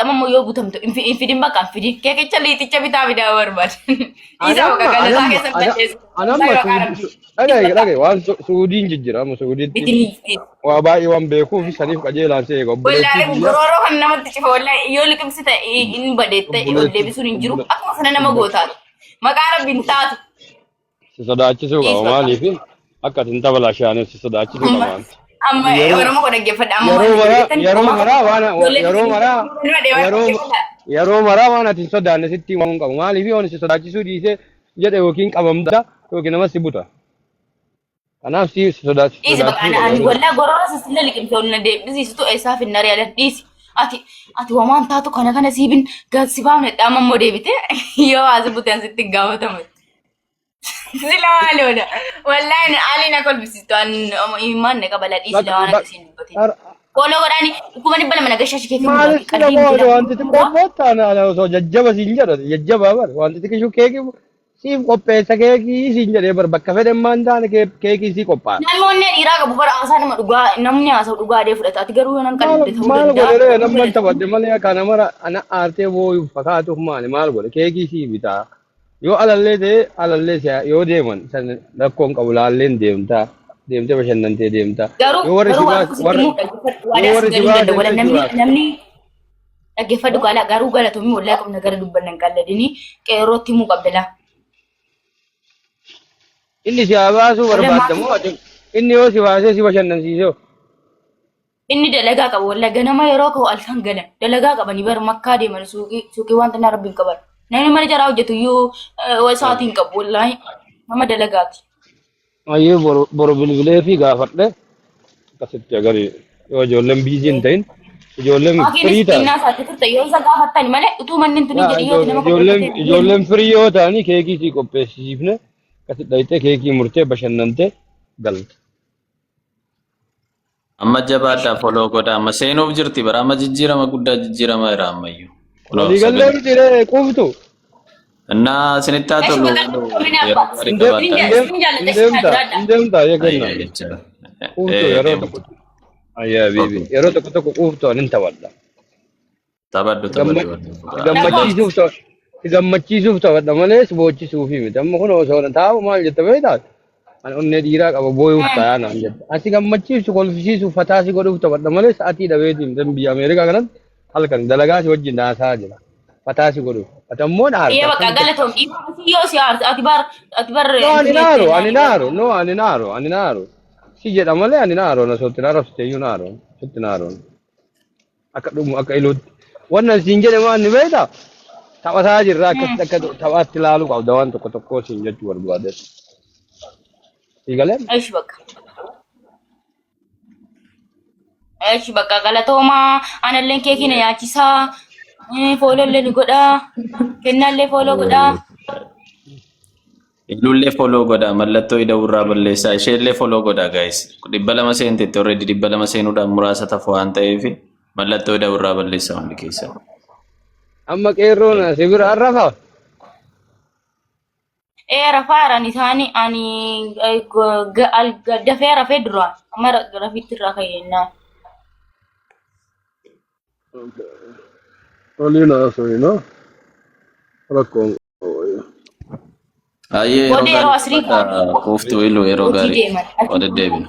Amma immoo yoo butamtu hin fidin bakka hin fidin. Keekicha liixicha bitaa fidaa barbaada. Ani Dhiisaa bakka amma ani galataa amma keessa ana balleessa. ani amma Wallahi maqaa Suudi rabbii. dhagaye Bakka dhagaye waan Suudiin jijjiira amma Suudiitti itti waa baay'ee waan beekuuf saniif qajeelaan si eega obboleettii Wallaahi biyya gorooroo kan namatti cifa wallaahi yoo liqimsite hin badeette ol obboleettii deebisuun hin jiru obbole akkuma sana nama obbo gootaatu. Maqaa rabbiin taatu. si sodaachisuu Dhiis qaba bakka. maaliif akka ati hin tabalaashaaneef si sodaachisuu Amma qaba wanti. amma Yeroo Oromoo koo dhaggeeffadha amma yeroo waan maraa jettan yeroo homaa maraa waan ijoollee yeroo maraa nama deemaa yeroo dhaggeeffadha. yeroo maraa waan ati hin sodaanne sitti himamuu hin qabu maaliif yoon si sodaachisuu dhiisee jedhe yookiin qabamta yookiin nama si buta kanaaf si si Dhiisi bakka sodaachisuu ana qaba ani yeroo wallaa gorora sisilla liqimse ol na deebisiistu eessaaf hin ari'alan dhiisi. Ati ati wamaan taatu kana kana siibin si baafne amma immoo deebite yoo as buteen sitti hin gaafatamu. Sila maaloodha. Wallaahi ani na kolfisiistu an imimmaan na qabala dhiisi Bakka waan bak akkasiin dubbatin. Kooloo godhaani 200,000 na gashaa keetii maal muraati sila qalbii qoode miti wanti xiqqoo boota ana ana osoo jajjaba siin jedha jajjaba bar wanti xiqqishu keekii siif qopheessa keekii siin jedhee bar bakka fedhan maan taane keekii sii qophaa'a. Namni onnee dhiiraa qabu bara haasaa nama dhugaa namni haasa'u dhugaa adee fudhata. Ati garuu yoo nan Maal qalladde ta'uu maal danda'a. godhe ree namman taphadhe malee kana mara ana aartee booyuuf fakkaatuuf maali maal godhe keekii sii bitaa. Yoo alallee ta'e alallee si'a yoo deeman san rakkoo hin qabu laalleen deemtaa deemtee bashannantee deemtaa. Garuu Yoo warri si garuu waan baase tokko sitti warri himuu dhaggeeffadhu yoo waadaa warri si si galuu baase danda'u. illee si Namni baase. namni dhaggeeffadhu gaala garuu galatoomii wallaa qabna gara dubbannan qalladini qeerrootti himuu qabda laa. Inni si haa baasuu Wala barbaadda maatii moo ati inni yoo si baasee si bashannansiisee hoo? Inni dalagaa qaba wallahi ganama yeroo ka'u halkan galan dalagaa qabanii bar makkaa deeman suuqii suuqii wanta na rabbiin qaban namni mana jaraa hojjetu iyyuu sa'aatii hin qabu wallahi nama dalagaati. Ayyee boru boru bilbilee fi gaafadhe akkasitti agarii yoo ijoolleen biizii hin ta'in ijoolleen Maakiinis firii ta'an xinnaa isaatti turte yoo isa gaafattan malee utuu manni hin tunin yaa jedhi yoo nama ijoolleen qopheeffatee ijoolleen firii yoo ta'anii keekii sii qopheessisiifne akkasitti dhayitee keekii murtee bashannantee galta. Amma jabaadhaa follow godhaa. Amma seenuuf jirti bara amma jijjiirama guddaa jijjiirama jira ammayyuu. Kunoo Walii gallee sagalee. miti ree quuftu. Innaa isinitti haa Eshi tolu bakka yeroo abbaa. gaarii Hin deem qabaadhaa. hin deem Sin hin jaalladha deemta jiraadha. hin deemta Ayyaa eegganna. jechuudha. Quuftu Eh, yeroo deemu. tokko ayyaa biibi Okay. yeroo tokko tokko quuftu ani hin taphadha. Taphadhu Si gamma taphadhu. si gammachiisuuf si gammachiisuuf taphadha malee si boochisuufi miti. Amma kun osoo na taa'u maal jetta beektaa? Ani onnee dhiiraa qaba booyuuf taa'aa naan jetta. Ani si gammachiisu kolfisiisuuf fataa si godhuuf taphadha malee sa'atii dhabeetiin tan biyya Ameerikaa kanatti halkan dalagaa si wajjin haasaa jira. Fataa si godhuuf. Ati ammoo na Iyya aarta bakka akkamitti galatoom dhiifama si yoo si aartu ati bar ati bar No, ani intini naaru, jettee ani naani bar. naaru, no, ani naaru, ani naaru. Si jedha malee ani naaru, na sotti naarabsite iyyuu naaru, sitti naaru. Akka dhumu akka iluutti. Wannan siin jedhe waan ni beektaa? Taphataa jirra akkasitti akka taphaatti ilaaluu qabda waan tokko tokko siin jechuu barbaade. Sii galee? Eshi bakka. Eshi bakka galatoomaa analleen keekii na nyaachisaa foolollee ni godhaa kennaallee fooloo godhaa. Ilullee follow godhaa mallattoo ida'uurraa balleessaa isheellee follow godhaa guys 200 seentetti already 200 seenuudhaan muraasa tafu waan ta'eef mallattoo ida'uurraa balleessaa hundi keessan. Amma qeerroon si bira arrafa? Ee rafaaran isaanii ani dafee rafee duraan amma rafiitti irraa ka'e jennaan. Waliin haasofina. Rakkoon Ayyee yeroo Booda yeroo gaarii asrii qabaadha kaanii quuftu ilu yeroo hojii gaarii deeman. waa deddeebina.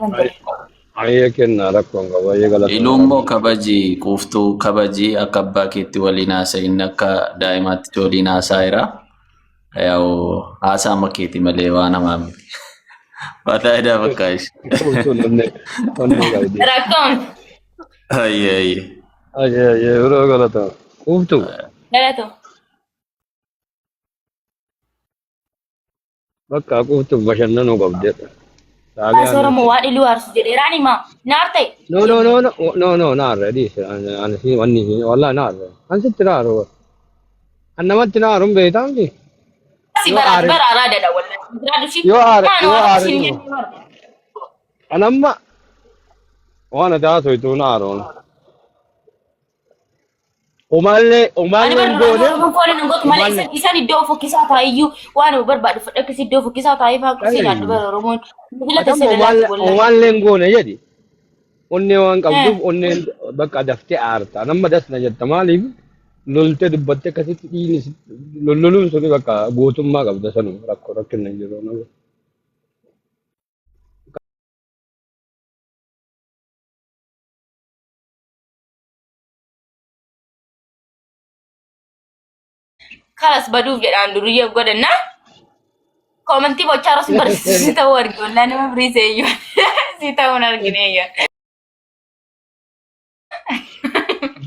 Ayyee kennaa rakkoon qabu ayyee Iluu galatooma immoo rabbi. kabaji quuftuu kabaji akka abbaa keetti waliin haasa'in akka daa'imaatti waliin haasa'eera. Yaa'u haasaa makeeti malee waan hamaa miti. Faayidaa bakka ishee. Quuftuun onnee onnee qabdi. Rakkoon Ayyee ayyee. Ayyee ayyee yeroo galatooma. Quuftuu. galatoo. Bakka quuftuuf bashannanuu qabdi. As Saaliyaan Oromoo waan iluu aarsu jedheeraan himaa. Naar ta'e. No no no no no no naarre dhiise ani ani si wanni si wallahi naarre an sitti naaru an namatti naaru hin beektaa miti Si yoo bara aare bara araadadha wallahi. Jiraadhu shi. yoo aare Maan yoo waan aare akkasiin jiru jennee bara. an amma waan ati haasoytu naaruun Umaallee Ani umaallee bar hin duraan goone Oromoon foon hin gootu malee umaallee isaan isaan iddoo fokkisaa taa'iyyuu waan barbaadu fudhe akkasii iddoo fokkisaa taa'ee faa akkasii nyaadhu bara Oromoon. Mila Ati teessee amma lalaati umaallee wallahi. umaallee hin goone jedhi onnee waan Eh. qabduuf onneen bakka daftee aarta. Nama das na jetta maaliif Loltee dubbattee akkasitti dhiigni lolloluun suni bakka gootummaa qabda sanuma rakkoo rakkinna hin jiru. Kalas baduuf jedhaan duriyyeef godhanna. Koomentii bochaa rosi barsiisu si ta'uu arge wallaa nama biriisee iyyuu si ta'uun argine iyyuu.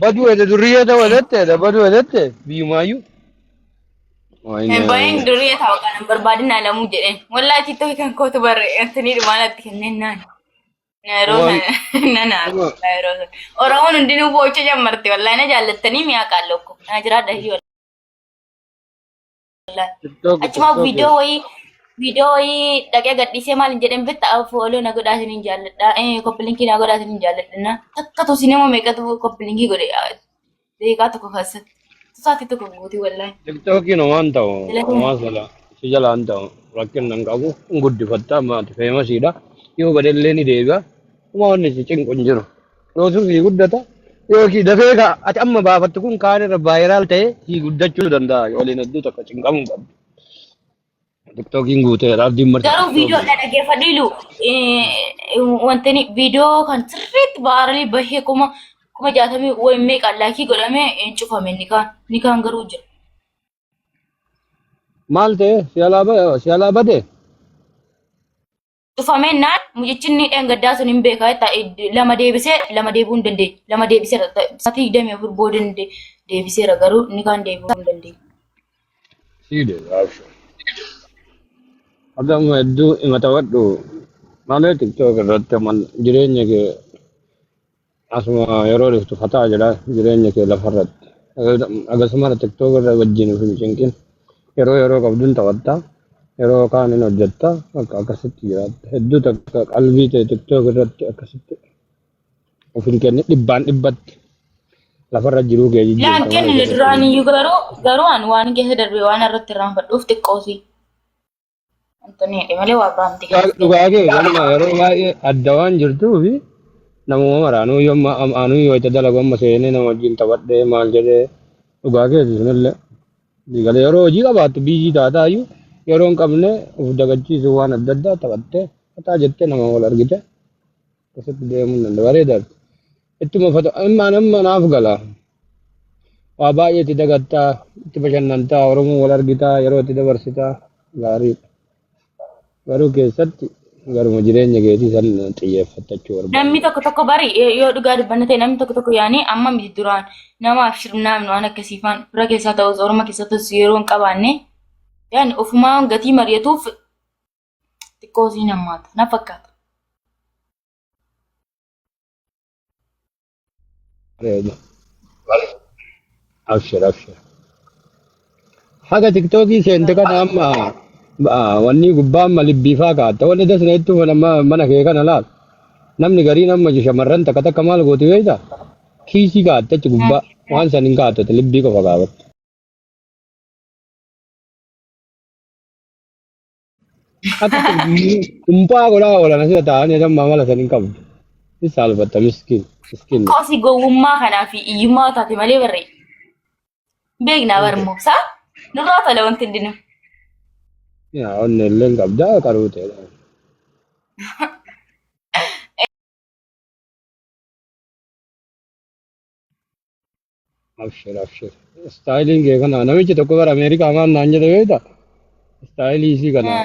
Baduu ede durriyyee ta'uu edette ede baduu edette biyyumaayyuu. Wayne Bayin wayne. duriyyee ta'uu kan hin barbaadin alamuu jedheen. Wallaa tiktokii kan kootu barre antanii dhumaan natti kenneen naan. Yeroo Waan sana nan aara dhuma wallaa yeroo sana. Oromoon hundinuu boo'icha jammarte wallaa na jaallattanii mi'a qaallokko. Na jiraadha ishii wallaa. TikTok Achumaa TikTok viidiyoo wayii dhaqee gadhiisee maal hin jedheen bitta fooloo na godhaa isiniin jaalladha. Koppilinkii na godhaa isiniin jaalladha. Na takka tosi nama meeqatu koppilinkii godhe daqiiqaa tokko keessatti. Sa'aatii tokko guutii wallaahi. TikTokiin homaan ta'u Filatuma. homaa sala si jalaan ta'u rakkinna hin qabu hin guddifatta maati feemasiidha yoo badellee ni deebi'a homaa wanni si cinqu hin jiru yoo sun sii guddata yookiin dafee ka ati amma baafattu kun kaan irra vaayiraal ta'ee sii guddachuu danda'a waliin hedduu takka cinqamuu hin qabdu. TikTokiin guuteera abdiin marti Garuu viidiyoo TikTokii. dha dhaggeeffadhu ilu wanti viidiyoo kan sirriitti baaralii bahee 60,000 wayi meeqaan laayikii godhamee hin cufame ni kaan garuu jira. Maal ta'e si alaa bade? Cufamennaan mucichi inni dheengaddaa sun hin beekaa jetta lama deebisee lama deebi'uu hin dandeenye. Lama deebiseera sa'aatii 24 booda inni deebiseera garuu inni kaan deebi'uu hin dandeenye. Sii deebi'a abshir. Akka amma hedduu himatawadhu malee TikTok irratti amma jireenya kee asuma yeroo dhuftu fataa jedha jireenya kee lafarratti. Akkasuma TikTok irra wajjin of hin cinqin. Yeroo yeroo qabduun taphatta. Yeroo kaan hin hojjetta. Akka akkasitti jiraatta. Hedduu takka qalbii ta'e TikTok irratti akkasitti of hin kennin dhibbaan dhibbatti lafarra jiruu kee Laan jijjiirta malee kennine keessatti duraan hin iyyuu garuu ani waan keessa darbe waan irratti irraanfadhuuf xiqqoosi. Antoni jedhe malee waa biraa miti kan Dhugaa kee amma yeroo baay'ee adda waan jirtuufi namuma maraanuu yoo amma anuu yoo itti dalagu amma seenee nama wajjin taphadhee maal jedhee dhugaa keeti sunillee galee yeroo hojii qabaattu biizii taataayyuu yeroo hin qabne of dagachiisu waan adda addaa taphattee fataa jettee nama wal argite akkasitti deemuu hin danda'a bareedaadha. Ittuma fata amma amma naaf gala waa baay'ee itti dagattaa itti bashannantaa Oromoo wal argitaa yeroo itti dabarsitaa gaariidha. Garuu keessatti garuma jireenya keetii san xiyyeeffattachuu Namni barbaanna. tokko tokko bari yoo dhugaa dubbanna ta'e namni tokko tokko yaani amma miti duraan namaaf shirnaamnu waan akkasii faan fira keessaa ta'us orma keessaa ta'us yeroo hin qabaanne yaani ofumaa gatii mari'atuuf xiqqoo siin hammaata na fakkaata. Bareeda. Abshir abshir. Haga tiktookii seente kana amma wanni gubbaa amma libbiifaa kaa'atta. Wanni dasna hedduu mana mana kee kana laal. Namni gariin amma shamarran takka takka maal gooti beektaa? Kiisii kaa'atte achi gubbaa waan san hin kaa'attu libbii qofa kaa'atte. Akka kumpaa godhaa oolan asirra taa'anii amma amala san hin qabdu. Ni saalfatta miskiin miskiin. Xiqqoo si gowwummaa kanaa fi iyyummaa taate malee barree. Beeknaa barmoo saa nurraa tola wanti hundinuu. Yaa onnee illee hin qabdaa qaruu ta'edha. Abshir abshir. Istaayiliin kee kana namichi tokko bara Ameerikaa maal naan jedhe beektaa? Istaayilii isii kana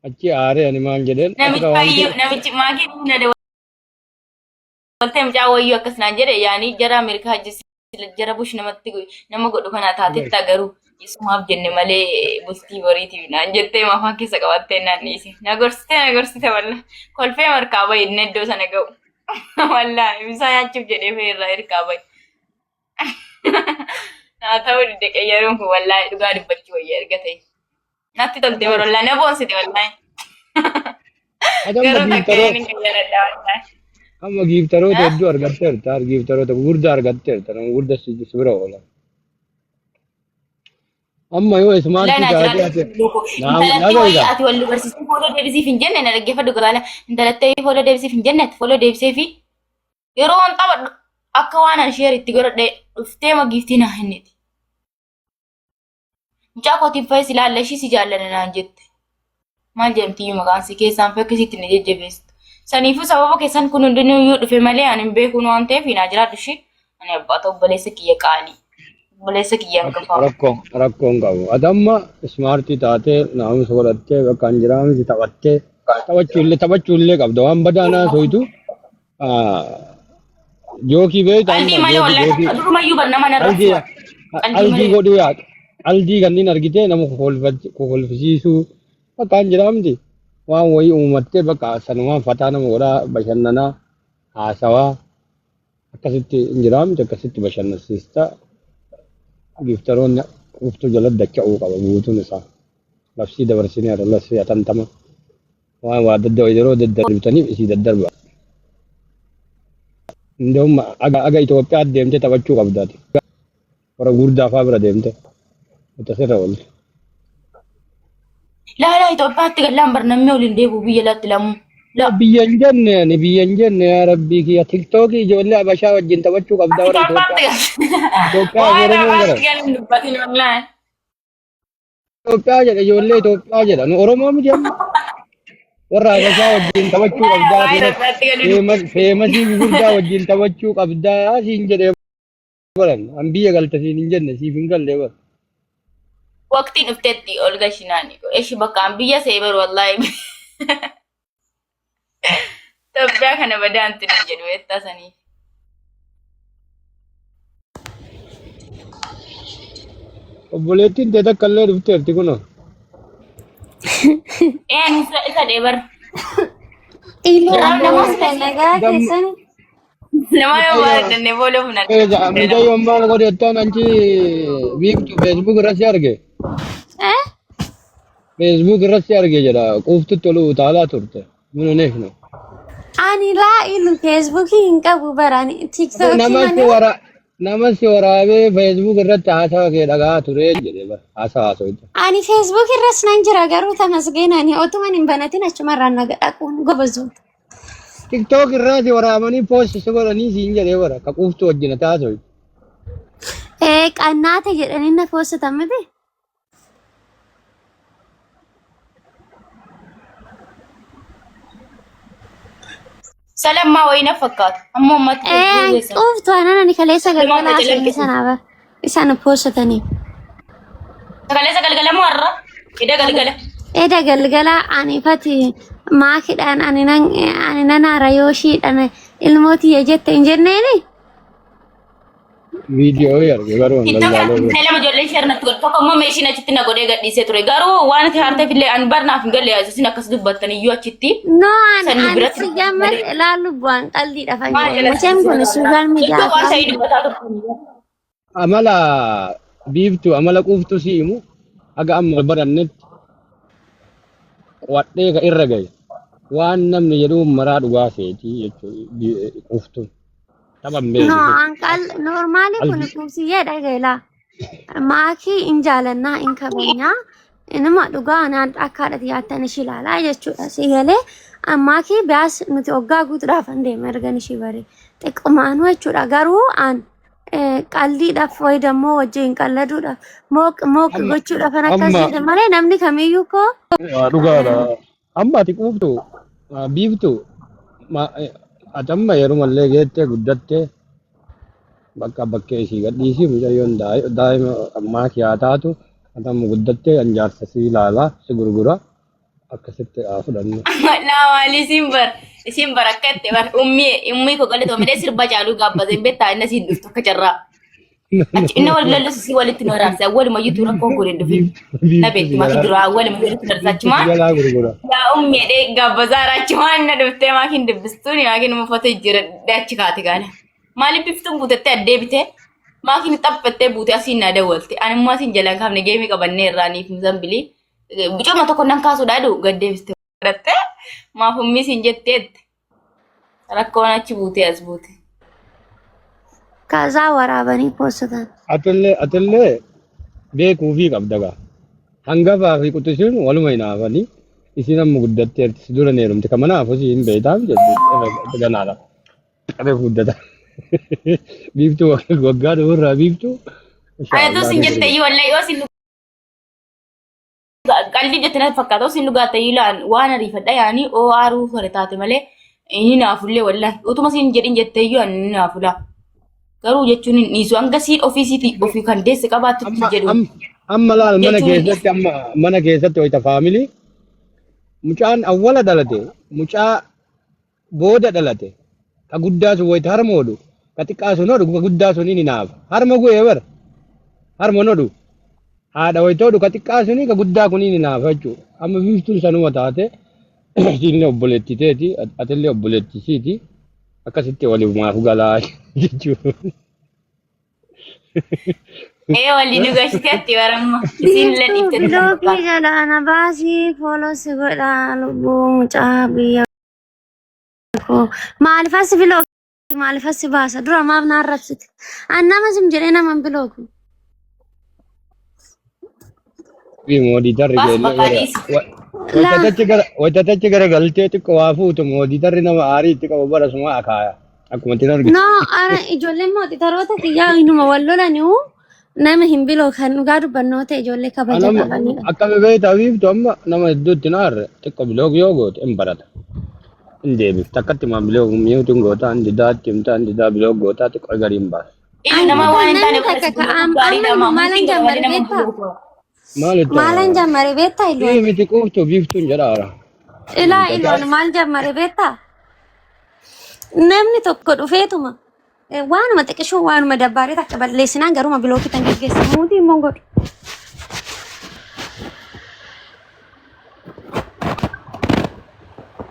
achi aaree ani maal jedheen Namichi asirra waan wayyuu namichi maakii na dawaltee mucaa wayyuu akkas naan jedhe yaani jara Ameerikaa jara Bush namatti nama godhu kana taateetta garuu isumaaf jenne malee bultii boriitiif naan jettee afaan keessa qabattee naan dhiise. Na gorsite na gorsite walla kolfee markaa bahi inni iddoo sana ga'u. Wallaahi misaa nyaachuuf jedhee fe'irraa hirkaa bahi. Naa ta'uu dide qeyyaruun kun wallaahi dhugaa dubbachuu wayya erga ta'e. Natti tolte bara wallaahi na boonsite wallaahi. Ati amma Garuu takka giiftaroota hin qeyyaradha wallaahi. amma giiftaroota hedduu argatteerta giiftaroota gurguddaa argatteerta nama gurguddaa si bira oolan. Amma yoo ismaartii Lanaa taatee jiraatu ati loko. naam Intalatti wayii dhaga'iga. ati wal dubarsiisee fooloo deebisiif hin jenne na dhaggeeffadhu gabaala. Intalatti wayii fooloo deebisiif hin jenne ati fooloo deebisee fi yeroo waan taphadhu akka waan ani sheer itti godhadhe dhuftee ma giiftii naa hinniti. Mucaa kootiin fayyis ilaalla ishii si jaallanna naan jette. Maal jedhamti iyyuu maqaan si keessaan fakkisiitti na jajjabeessitu. Saniifuu sababa keessan kun hundinuu iyyuu dhufe malee ani hin beekuun waan ta'eef naa jiraadhu ishii. Ani abbaa ta'u obboleessa kiyya qaalii. Obboleessa kiyya hangafaa. Rakkoo rakkoo hin qabu. Ati amma ismaartii taatee naamusa godhattee bakka hin jiraamti taphattee taphachuullee qabda waan badaa naasoytu jookii beekta Qaldii amma malee jookii wallahi jookii durumayyuu bar nama narra qaldii fuudha. Qaldii qaldii malee. godhuu yaa qaldii kanneen argitee nama kokolfisiisuu bakka hin jiraamti waan wayii uumattee bakka sanumaan fataa nama godhaa bashannanaa haasawaa akkasitti hin jiraamti akkasitti bashannansiista giftaroonni quftuu jala dacha'uu qaba guutuun isaa labsii dabarsineerra labsii atantama waan waa dadda yeroo daddarbitaniif isii daddarba. እንደውም aga Itoophiyaa deemtee taphachuu qabdaati. Warra gurguddaa fa'aa bira deemte. Itti oolti. Laa laa Itoophiyaatti gallaan bar namni waliin deebi'u biyya laatti lamuu. Laa Biyya hin jenne ani biyya hin jenne yaa rabbii kiyya tiktookii ijoollee Habashaa wajjin taphachuu qabda warra Itoophiyaatti Itoophiyaa. gal. Itoophiyaa fi Waan Oromoon gara. Itoophiyaatti galan dubbatin wallahi. Itoophiyaa jedha ijoollee Itoophiyaa jedha nu Oromoo miti amma. Warra Habashaa wajjin taphachuu qabdaa Waan Itoophiyaatti galan. feemasii gurguddaa wajjin taphachuu qabdaa siin jedhee baran an biyya galta siin hin jenne siif hin galle bara. Waqtiin dhuftetti ol gashinaani. Eshi bakka an biyya see bar wallahi. Itoophiyaa kana badaanti nu jedhu beektaa sanii. Obboleettiin tee takka illee dhufteerti kunoo. Ee ani isa dheebar. Iluu Nama nagaa keessan nama yoo baadhanne boola funa. Mucayyoo maal godhettaan anchi biiftu feesbuuk irratti arge. eh Feesbuuk irratti arge jedha quuftutti ol utaalaa turte. Mun oneefnu. ani laa ilu feesbuukii hin qabu barani tiiktookii Nama si malee wara nama si waraabee feesbuuk irratti haasawa kee dhagaa ture jedhe bara haasawa haasawite. ani feesbuuk irras nan jira garuu tamasgeen ani otuman hin banatin achumarraan naga dhaquun gobazuudha. Tiktook irraa si waraabanii poost si godhanii siin jedhee bara ka quuftu wajjin haasawite. Eh qannaata jedhanii na poostatan miti. Salammaa wayii na fakkaata. Amma ummatti Eh keessan. quuftu anan ani kaleessa Nama galgala haasofne calaqqisiisa. sanaa bara isaan poostatanii. Kaleessa galgala moo har'a? Ida galgala. Eda galgala ani fati maakidhaan ani nan ani nan haara yooshiidhaan ilmoo tiyya jette hin jenneeni. Viidiyoo arge garuu hin lallaalee bara. Lama ijoollee ishee natti godhe tokko immoo meeshiin achitti na godhee gadhiisee ture garuu waan ati haarteef illee ani barnaaf hin galle isin akkas dubbattan iyyuu achitti No, an sanni an biratti si gammad ilaalu bu'aan qalbiidha maal fayyada. jala Mucaan kun social media iddoo waan afaan ta'ee dubbataa turtan. Amala biiftuu amala quuftuu si himu haga amma barannetti qo'adhee ka irra gahe waan namni jedhu maraa dhugaa seetii jechuudha quuftuun. Taphan No, beeku. an qal normaali kun Qalbii. quubsiyyee dhagaila. Maakii in jaalannaa in kabajnaa. Inuma dhugaa anaan akka haadha xiyyaattan ishii ilaalaa jechuudha. Si galee maakii biyaas nuti hoggaa guutuudhaaf an deema ergan ishii bare. Xiqqumaanuu jechuudha. Garuu an qalliidhaaf wayi dammoo wajjin qalladuudhaaf mooq mooq Amma gochuudhaaf an akkas amma jedhe malee namni kamiyyuu koo dhugaadha. Amma ati quuftu biiftu ati amma yerumallee geettee guddattee bakka bakkee ishii gadhiisii mucayyoon daa'ima ammaa haa taatu ati amma guddattee an jaarsa si ilaalaa si gurgura akkasitti haa fudhannu. Laa maali isin bar akka itti bar ummii ummii koo galatoo malee sirba caaluu gaabbate hin beektaa inni asiin dhuftu akka carraa. Achi inni wal lallisu si walitti nu araarsa walumayyuu tu rakkoon kun hin dhufin. Na Biiftu si beekti maatii jalaa duraa walumayyuu walitti nu araarsa biiftu si achumaan jalaa gurgura. yaa ummii dhee gaabbazaara achumaan na dhuftee maakiin dubbistuun maakiin uffata jijjiira achi kaate gaana. Maaliif biftuun guutattee addee bitee maakiin xaphattee buute asiin na dawwalte ani immoo asiin jalaan kaafne geemii qabannee irraaniif zambilii bicuma tokko nan kaasuudha jedhu gad deebiste. Godhattee maaf ummii siin jetteetti rakkoon achi buutee as buute. Kazaa waraabanii poostatan. Atillee atillee Beekuufii qabda gaa. Hangafaa fi quxisuun waluma hinaafanii isiin amma guddatteerti si dura ni heerumte kan manaafu si hin beektaaf jette ganaadha. Qabee guddata. Biiftuu waggaa dhufuurraa biiftuu. Ani tu sin jette iyyuu wallahi yoo sin qalbii jette natti fakkaata yoo sin dhugaatte iyyuu laan waan ariifadha yaani oo aaruu fare taate malee inni naafullee wallahi utuma sin jedhin jette iyyuu ani ni naafula. Garuu jechuun hin dhiisu hanga siin ofii siitii ofii kan deesse qabaattutti Amma jedhu amma amma laal mana jechuun hin keessatti dhiisu. amma mana keessatti wayita faamilii mucaan awwala dhalate mucaa booda dhalate ka guddaa sun wayita harma hodhu ka xiqqaa sun hodhu ka guddaa sun ni naafa harma gu'ee bara harma hodhu haadha wayita hodhu ka xiqqaa suni ka guddaa kun ni naafa jechuudha amma biiftuun sanuma taate isiillee obboleettii teeti atillee obboleettii siiti akkasitti waliif galaa jechuudha. Ee walii nu gashite atti baramma isiin illee Biiftuu dhiifte natti bilookii fakkaata. jala ana baasii follow si godha lubbuu mucaa biyya koo. Maaliif as bilookii maaliif as baasa dura maaf na arrabsite? An nama sim jedhee nama hin bilooku. Mooditarri Baas keenya bakka gara dhiisi. Laa wayitatachi gara galtee xiqqoo waa fuutu mooditarri nama aarii itti qabu bara suma akaaya. Akkuma ittiin argitu. No, ara ijoolleen mooditaroota kiyyaa inuma wal lolaniu nama hin bilookan dhugaa dubbannoo ta'e ijoollee kabaja Anam qabanidha. akka bebeeta biiftu amma nama hedduutti na aarre xiqqoo biloog yoo goote hin barata. Hin deebifta akkatti maa biloog mi'uutu hin goota hin didaa itti himta hin didaa biloog gootaa xiqqoo garii hin baasa. Illu Ani nama dhugaa waan hin namni taane takka barreessu ka kun amma gaariidha iyyuu maa maalan murtiin godha malee jammare nama beektaa? buluu. Maal itti Maalan jammare beektaa Sii iloon? miti quuftu biiftuun jedhaara. Ilaa iloon maal jammare beektaa? Namni tokko dhufeetuma waanuma xiqqishuu waanuma dabbaaree takka balleessinaan garuma bilookii tan geggeessa muutii immoo godhu.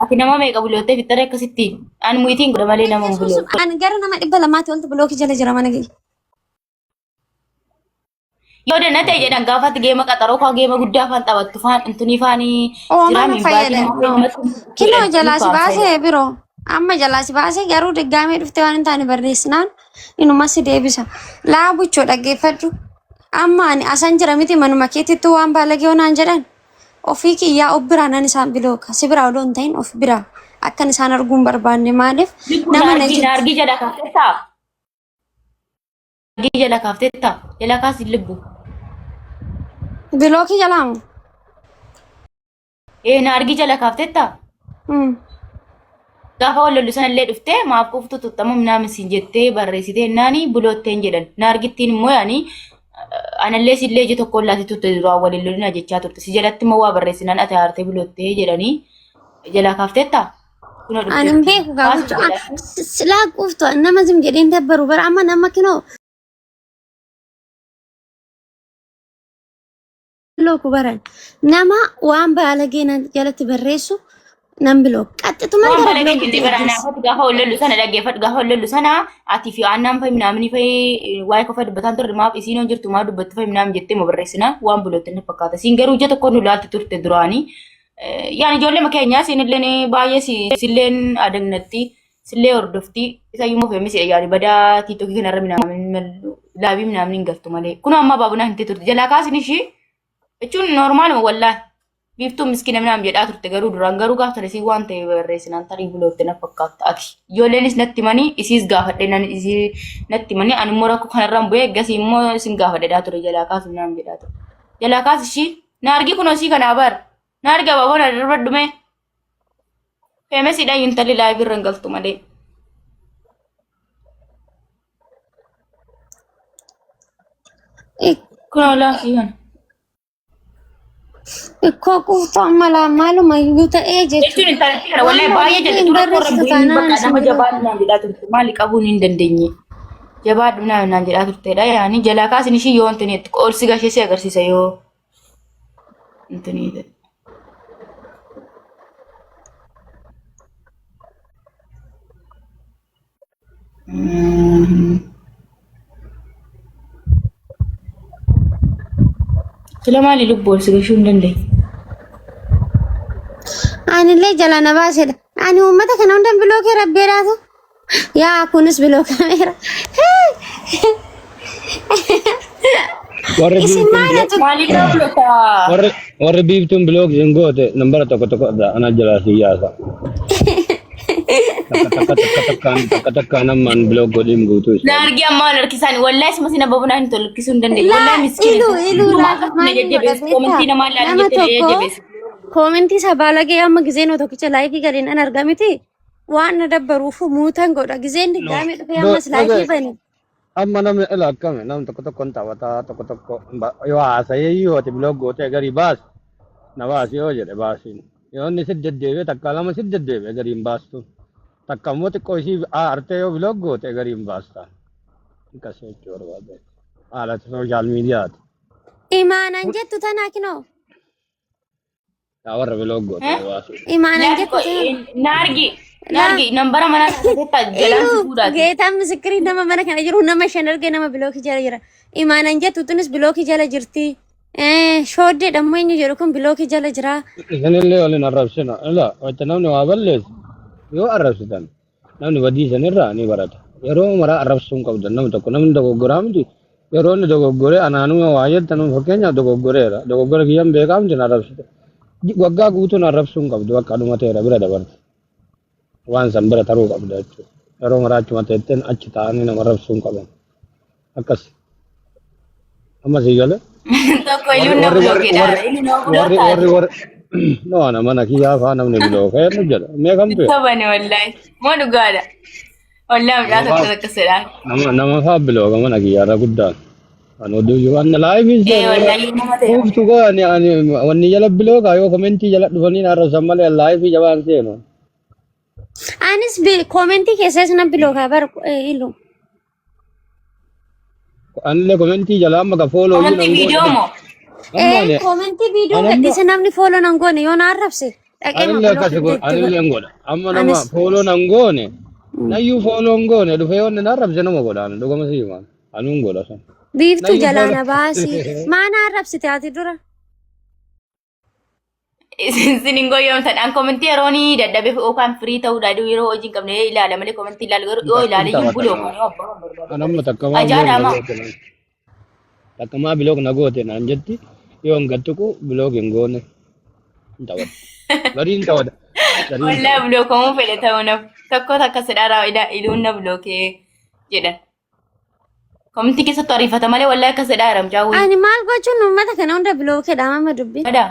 Ati nama meeqa buloottee fixxaree akkasitti ani muyitiin godha malee nama hin Yesuus buloo. ani gara nama 200 oltu bilookii jala jira mana kiyya. Yoo danna ta'e jedhan gaafatti geema qaxaroo faa geema guddaa faan taphattu faan intunii faanii Oomaa jiraa nu min fayyada. baatiin No. namatti Kinoo jedhan jalaa si ukkaamsa baasee jedhan. biroo. Amma jalaa si baasee garuu diggaamee dhuftee waan hin taane barreessinaan inuma si deebisa. Laa buchoo dhaggeeffadhu. Amma ani asan jira miti manuma keetittuu waan baalagee naan jedhan ofii kiyyaa of biraa nan isaan bilooka. Si biraa odoo hin ta'in of biraa. Akkan isaan arguu hin barbaanne maaliif Lubbuu nama na naargii jibbu. naargii jala kaaftettaa? Naargii jala kaaftettaa? Jala kaasi lubbu. Bilookii jalaamu. Ee naargii jala kaaftettaa? Gaafa wal lollu sanallee dhuftee maaf quftu tuttamu minaamin siin jettee barreessitee naani bulootteen jedhan. Naargittiin immoo yaani anallee sillee ija tokkoon laati turte duraan wal hin lolina jechaa turte. Si jalatti immoo waa barreessinaan ati aartee buloottee jedhanii jalaa kaafteettaa? Kunoo Ani hin dhufteetti. beeku gaa Kaasi gocha. jalaa. Silaa quftu nama zim jedheen dabbaru bara amma nama kinoo bilooku baran nama waan baalagee na jalatti barreessu nan bilooku qaxxituman Waan gara balagee bilookitti jennee bara geggeessa. anaafatu gaafa wal lollu sana dhaggeeffadhu gaafa wal lollu sana ati fi aannan fa'i minaamini fa'i waa'ee qofa dubbataan turre maaf isiin hon jirtu maaf dubbattu fa'i minaam jettee moo barreessina waan bulootti na fakkaata. Isiin garuu ija tokko nu laalti turte duraanii. Yaan ijoollee keenya isiin illeen baay'ee isilleen adagnatti isillee hordofti isa iyyuu feemisi yaani badaa tiiktokii kanarra minaamin laabii minaamin hin galtu malee. Kun amma baabunaa hin turte jalaa kaasin ishii jechuun noormaaluma wallaahi. Biiftuun miskiina minaan jedhaa turte garuu duraan garuu gaaf sana isii waan ta'e barreessinaan tarii bulootte na fakkaata ati. Ijoolleenis natti himanii isiis gaafadhe nan isii natti himanii ani immoo rakkoo kanarraan bu'ee eeggasii immoo isin gaafadhe ture jalaa kaasu minaan jedhaa ture. Jalaa kaas ishii na argi kunoo isii kanaa bar na argi abaaboo na darbadhu mee. Feemesiidha intalli laayivii irra hin galtu malee. Kunoo laafii kana. Ikkoo quuftu amma laa maaluma iyyuu ta'ee Jechuun jechuudha. intalatti kana Waan wallahi baay'ee baalagee jette hin tura korra barreessitu bu'iin taanaan bakka isin nama bilooku. jabaadhu naan jedhaa turte maali qabuun hin dandeenye. Jabaadhu naan jedhaa turtedha yaani jalaa kaasin ishii yoo intini ol si gashee si agarsiisa yoo intini ta'e. Sila maali lubbuu ol si gashuu hin dandeenye. Anillee jala na baasedha. Ani uummata kana hundan bilookee rabbeedhaatu. Yaa kunis bilookameera. Warri Isin biiftuun maal bilook atu Maaliif nama bulootaa? warri biiftuun bilook isin goote nambara tokko tokko irraa ana jalaa si yaasa. Takka takka takka takkaan takka takkaan ammaan bilook godhiin guutuu Na isaanii. argi amma wal harkisaan wallahi isuma sin abba bunaa hin tolu harkisuu hin dandeenye. Laa Wallahi miskiina iluu iluu duruma laa akkasuma na maaliin godha jajjabeessu beektaa koomentii namaa ilaalan nama jettee na tokko jajjabeessu. koomentii isa baalagee amma gizeen tokkicha laayifii gadiin an argamiti waan na dabbaruuf muutan godha gizeen No, digdaamii dhufee no, ammas laayifii dhagaye. bane. Amma namni ila akkami namni tokko tokko hin taphataa tokko tokko yoo haasa'ee yoo ati bilook gootee garii baasi na baasi yoo jedhe baasiin. Yoo inni si deddeebi'e takka lama si deddeebi'e garii hin baastu. Takka immoo xiqqoo ishii aartee yoo bilook goote garii hin baasta. Akkas jechuu barbaade. Haala sooshaal miidiyaati. Imaanan jettu tanaa kinoo Yaa warra bilook goote na baasu. Imaanan Naargi jettu tana. naargi Laa naargi nambara manaa keessatti jalaan si iluu fuudhaati. geetaan misikirii nama mana kana jiru nama shan argee nama bilookii jala jira. Imaanan jettu tunis bilookii jala jirti. Shooddee dhammoo eenyu jedhu kun bilookii jala jira. Isinillee waliin arrabsina. Ila wacce namni waa balleessu yoo arrabsitan namni badii sanirraa ni barata. Yeroo maraa arrabsuu hin qabdan namni tokko namni dogoggoraa miti. Yeroo inni dogoggoree anaanuma waa jettan fakkeenyaaf dogoggoreera. Dogoggora kiyyan beekaa miti na arrabsite. Waggaa guutuu na arrabsuu hin qabdu bakka dhumateera bira dabarte. Waan san bira taruu qabda jechuudha. Yeroo maraa achuma teetteen achi taa'anii nama arrabsuu hin qaban. Akkas. Amma sii galee. Tokko Warri iyyuu na warri warri bulookeedha. warri Inni nama warri warri bulootaati. warri no ana mana kiyyaa faa namni bilookee nu jedha. Mee kamtu jedha? Taphani wallahi. Moo dhugaadha. Wallahi Nama mucaa tokko faa tokko sedhaan. nama faa bilooka mana kiyyaa irra guddaan. Ani oduu jiru ani laayifii Ee seenu warra wallahi nama ta'e. quuftu koo ani wanni jala bilooka yoo komentii jala dhufanii na arrabsan malee laayifii jabaan seenu. Anis koomentii keessas nan bilookaa bar ilu. Anillee komentii jala amma ka fooloo iyyuu Komentii nan goone. viidiyoo moo? Amma ani Koomentii viidiyoo ani amma gadhiise namni fooloo nan goone yoo na arrabse dhaqee ma anillee akkas bilookii godha itti godha. anillee hin godha. Amma nama Anis fooloo nan goone nayyuu fooloo hin goone dhufee yoo inni na arrabse nama godha ani dhugama si himaan anuu hin godha san. biiftuu Nayyuu jalaa fooloo na baasi. Maa na arrabsite ati dura? Isin hin goyyomtan. An komentii yeroo ni dadhabee yookaan firii ta'uu dha yeroo hojii hin qabne ilaala malee komentii ilaalu garuu yoo hin ilaale iyyuu taphatan buloo nama. kan yoo abbaa barbaadu. An amma takka maa bilook Ajaa'adha na amma. goote naan takka maa bilook na goote naan jetti yoo hin gattuqu bilook hin goone hin taphatu. Garii hin taphata. Garii hin Wallahi taphata. bulookamuu fedhe ta'uu naf tokko takka sedhaa iluun na bulookee jedhan. Komentii keessattuu ariifata malee wallahi akka sedhaa jira mucaa wayii. Ani maal gochuun uummata kana hunda bilookeedha amma dubbi. Badaa.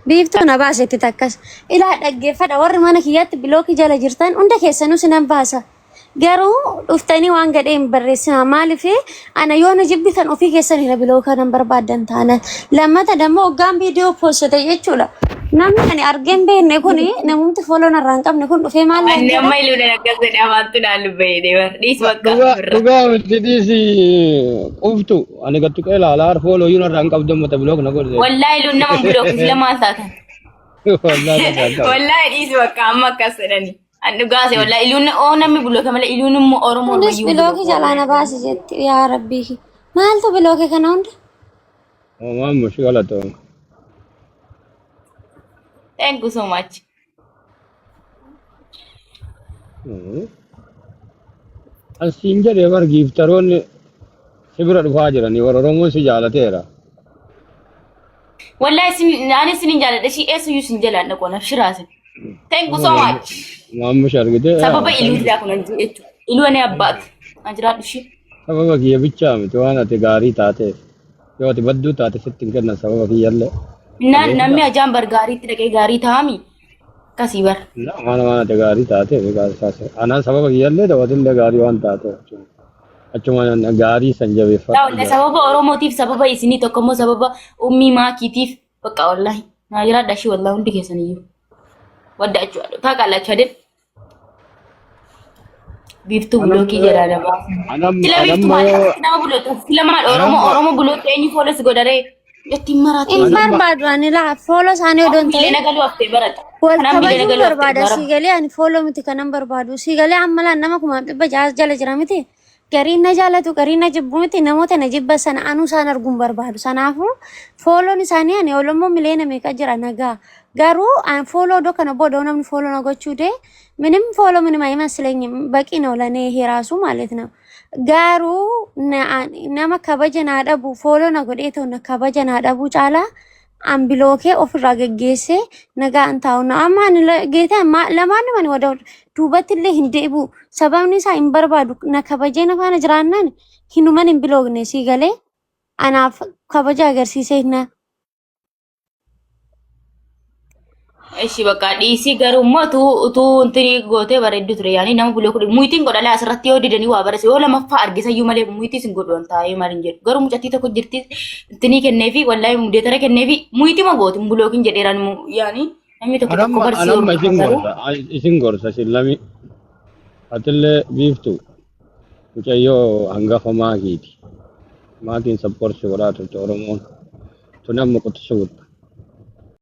Biiftuu na baasetti takkas. Ilaa dhaggeeffadha warri mana kiyyaatti bilookii jala jirtan hunda keessanuu sinan baasa. Garuu dhuftanii waan gadhee hin barreessinaa. Maaliif ana yoo na jibbitan ofii keessanii na bilookaa nan barbaaddan taanaan. Lammata dammoo hoggaan viidiyoo poostate jechuudha. Namni ani argee hin beekne kuni namumti fooloo narraa hin qabne kun dhufee maal naan Anni jedha? amma iluudhaan akkas jedhe amaantu naan lubba'ee deema. Dhiis bakka Dhugaa birra. dhugaa miti dhiisi quftu ani gattuqee ilaalaa fooloo iyyuu narraa hin qabdu amma ta bilook na godhe. Wallahi iluun nama hin bulooku sila maal taatan. Wallaahi narraa hin qabdu. Wallahi dhiis bakka amma akkas jedhani. An dhugaase wallahi iluun oo namni bulooka malee iluun immoo Oromoo Kunis mayyuu bilookii bulooka jalaa na wallahi. baasi jetti yaa rabbii. Maaltu bilookee kana hunda? Uumaan mushkala ta'u. Thank you so much. Asiin jedhee bar giiftaroonni si bira dhufaa jiranii warra Oromoo si jaalateera. Wallahi isin ani isin hin jaaladha ishii eessuyyuu isin jalaan dhaqoo naf shiraasin. Thank you so much. Maammush argite Sababa iluuti kun an jechuudha. Iluu ani abbaati. An jiraadhu ishii. Sababa kiyya bichaa miti waan ati gaarii taateef. Yoo ati badduu taate sitti hin kennan sababa kiyyallee. Naan namni ajaan bar gaariitti dhaqee gaarii ta'ami akkasii bar. Waan ati gaarii taateef anaan sababa kiyyallee ta'u gaarii waan taateef. Achuma gaarii san jabeeffadhu. Yaa wallahi sababa Oromootiif sababa isinii tokko immoo sababa ummii maakiitiif bakka wallahi naa jiraadha ishii wallahi hundi keessan iyyuu. Wadda achu taaqallachu adin. Biiftuu bulookii jalaa dabaa. Sila biiftuu maal akkasitti nama buloota? Sila maal Oromoo Oromoo buloota eenyu foolos godharee? Ittiin maraatu. Hin barbaadu ani laa fooloo isaanii odoo hin ta'in Miilee nagaluu haftee barata. wal Kanaan miilee kabajuu nagaluu haftee barbaada. bara. Sii galee ani fooloo miti kanan barbaadu. Sii galee amma laan nama 600,000 jala jira miti. Gariin na jaalatu gariin na jibbu miti namoota na jibba sana anuu isaan arguun barbaadu. Sanaafuu fooloon isaanii ani Oromoo miliyoona meeqa jira nagaa. Garuu an follow iddoo kana booda namni follow na gochuu dee ምንም follow ምንም አይመስለኝም በቂ ነው ለእኔ ይሄ ራሱ ማለት ነው። Garuu nama kabaja naa dhabu follow na godhee ta'u na kabaja naa dhabu caalaa an block ofirraa geggeessee nagaan taa'u na amma ani geetaa lamaanuma ani wada duubatti illee hin deebi'u. Sababni isaa hin barbaadu na kabajee na faana jiraannaan hinuman hin blockne sii galee anaaf kabaja agarsiisee na Ishi bakka dhiisii garuu immoo utuu intinii gootee bareeddu ture yaani nama block mute godha laa asirratti yoo didanii waa barreesse yoo lamaffaa argisayyuu malee mute sin godhu waan taa'ee maal hin jedhu garuu mucattii tokko jirti intinii kenneefi wallaahi moderator kenneefi mute ma gooti blockin jedheeraan yaani namni tokko tokko Anamma barsii anamma hordofa isin garuu. gorsa isin gorsa isin lami atillee biiftu mucayyoo hangafa maakiiti. Maakiin support godhaa turte Oromoon. Tuni amma quxisuu gudda.